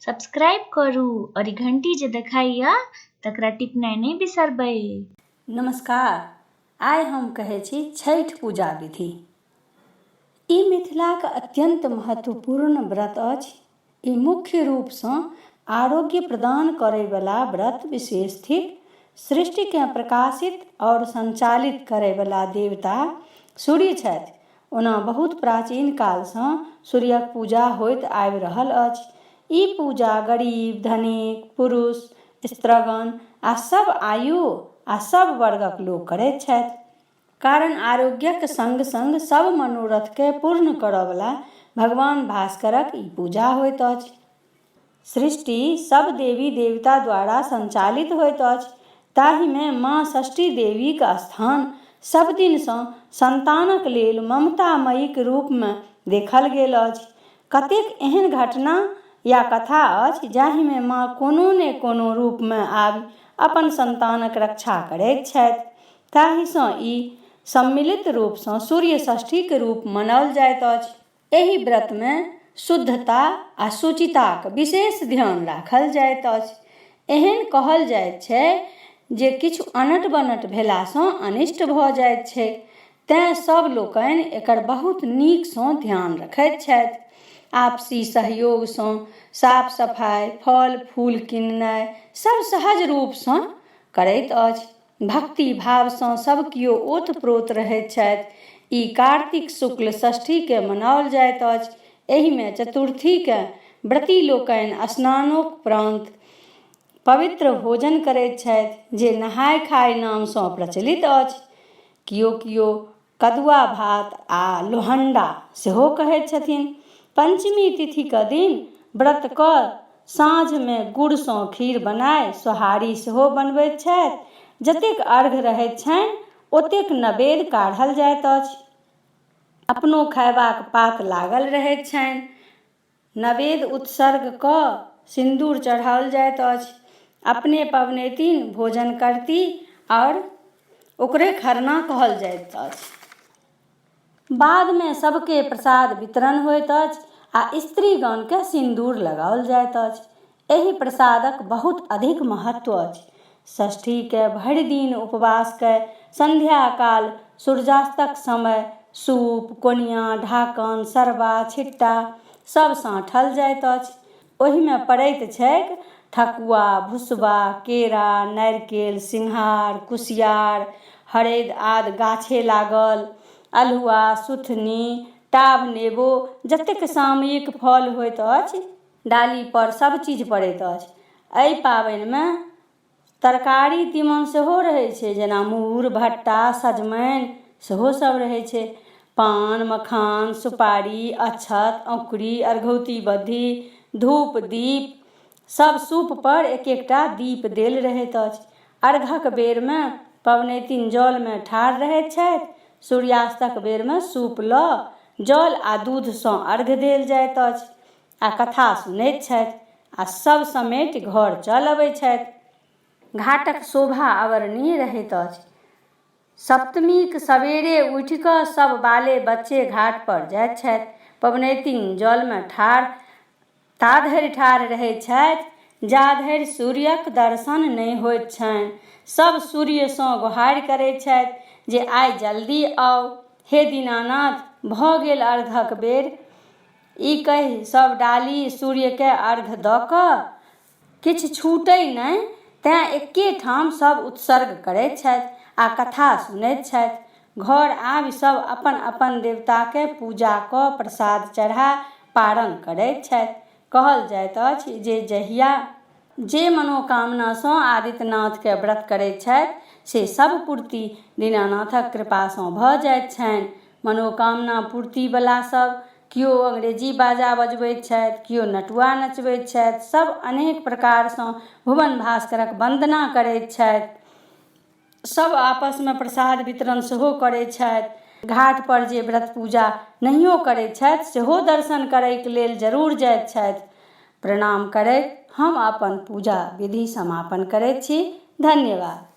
Subscribe करू और ई घंटी जे देखाइया तकरा टिपनाइ नहि बिसरबै। नमस्कार, आइ हम कहै छी छठि पूजा विधि। ई मिथिलाक अत्यन्त महत्वपूर्ण व्रत अछि। ई मुख्य रूपसँ आरोग्य प्रदान करयवला व्रत विशेष थिक। सृष्टिकेँ प्रकाशित आओर संचालित करयवला देवता सूर्य छथि। ओना बहुत प्राचीन कालसँ सूर्यक पूजा होइत आबि रहल अछि। ई पूजा गरीब, धनिक, पुरुष, स्त्रगण आ सभ आयु आ सभ वर्गक लोक करैत छथि। कारण आरोग्यक संग-संग सभ मनोरथकेँ पूर्ण करऽवला भगवान भास्करक ई पूजा होइत अछि। सृष्टि सभ देवी-देवता द्वारा संचालित होइत अछि, ताहिमे माँ षष्ठी देवीक स्थान सभ दिनसँ संतानक लेल ममतामयीक रूपमे देखल गेल अछि। कतेक एहन घटना या कथा अछि जाहिमे माँ कोनो ने कोनो रूपमे आबि अपन संतानक रक्षा करैत छथि। ताहिसँ ई सम्मिलित रूपसँ सूर्य षष्ठीक रूप मनाओल जाइत अछि। एहि व्रतमे शुद्धता आ शुचिताक विशेष ध्यान राखल जाइत अछि। एहन कहल जाइत छै जे किछु अनट-बनट भेलासँ अनिष्ट भऽ जाइत छैक। तेँ सभ लोकनि एकर बहुत नीकसँ ध्यान रखैत छथि। आपसी सहयोगसँ साफ-सफाइ, फल-फूल किननाइ सभ सहज रूपसँ करैत अछि। भक्ति भावसँ सभ कियो ओत-प्रोत रहैत छथि। ई कार्तिक शुक्ल षष्ठीकेँ मनाओल जाइत अछि। एहिमे चतुर्थीकेँ व्रती लोकनि स्नानोपरान्त पवित्र भोजन करैत छथि जे नहाय-खाय नामसँ प्रचलित अछि। कियो-कियो कदुआ भात आ लोहण्डा सेहो कहैत छथिन। पंचमी तिथिक दिन व्रत कऽ साँझमे गुड़सँ खीर बनाय सोहारी सेहो बनबैत छथि। जतेक अर्घ रहैत छनि ओतेक नवेद काढ़ल जाइत अछि। अपनो खयबाक पात लागल रहैत छनि। नवेद उत्सर्ग कऽ सिन्दूर चढ़ाओल जाइत अछि। अपने पबनैतिन भोजन करती आओर ओकरे खरना कहल जाइत अछि। बादमे सभके प्रसाद वितरण होइत अछि आ स्त्रीगणकेँ सिन्दूर लगाओल जाइत अछि। एहि प्रसादक बहुत अधिक महत्व अछि। षष्ठीकेँ भरि दिन उपवास कय संध्याकाल सूर्यास्तक समय सूप, कोनिया, ढाकन, सरबा, छिट्टा सभ साँठल जाइत अछि। ओहिमे पड़ैत छैक ठकुआ, भुसबा, केरा, नारिकेल, सिंघार, कुसियार, हरैद आदि गाछे लागल, अल्हुआ, सुथनी, टाभ नेबो जतेक सामयिक फल होइत अछि डालीपर सभ चीज पड़ैत अछि। एहि पाबनिमे तरकारी तीमन सेहो रहै छै जेना मूर भट्टा सजमनि सेहो सभ रहै छै। पान मखान सुपारी अक्षत औंकुरी अरघौती बद्धी धूप दीप सभ सूपपर एक एकटा दीप देल रहैत अछि। अर्घक बेरमे पबनैतिन जलमे ठाढ़ रहैत छथि। सूर्यास्तक बेरमे सूप लऽ जल आ दूधसँ अर्घ देल जाइत अछि। आ कथा सुनैत छथि आ सभ समेटि घर चल अबैत छथि। घाटक शोभा अवर्णनीय रहैत अछि। सप्तमीक सबेरे उठि कऽ सभ बाले-बच्चे घाट पर जाइत छथि। पबनैतिन जलमे ठाढ़ ताधरि ठाढ़ रहैत छथि जाधरि सूर्यक दर्शन नहि होइत छनि। सभ सूर्यसँ गोहारि करैत छथि जे आइ जल्दी आउ। हे दीनानाथ, भऽ गेल अर्घक बेर। ई कहि सभ डाली सूर्यकेँ अर्घ दऽ कऽ किछु छूटय नहि तेँ एक्के ठाम सभ उत्सर्ग करैत छथि आ कथा सुनैत छथि। घर आबि सभ अपन-अपन देवताकेँ पूजा कऽ प्रसाद चढ़ा पारण करैत छथि। कहल जाइत अछि जे जहिया जे मनोकामनासँ आदित्यनाथकेँ व्रत करैत छथि से सभ पूर्ति दीनानाथक कृपासँ भऽ जाइत छनि। मनोकामना पूर्तिवला सभ केओ अंग्रेजी बाजा बजबैत छथि, केओ नटुआ नचबैत छथि, सभ अनेक प्रकारसँ भुवन भास्करक वन्दना करैत छथि। सभ आपसमे प्रसाद वितरण सेहो करैत छथि। घाटपर जे व्रत पूजा नहियो करैत छथि सेहो दर्शन करैके लेल जरूर जाइत छथि। प्रणाम करैत हम अपन पूजा विधि समापन करैत छी। धन्यवाद।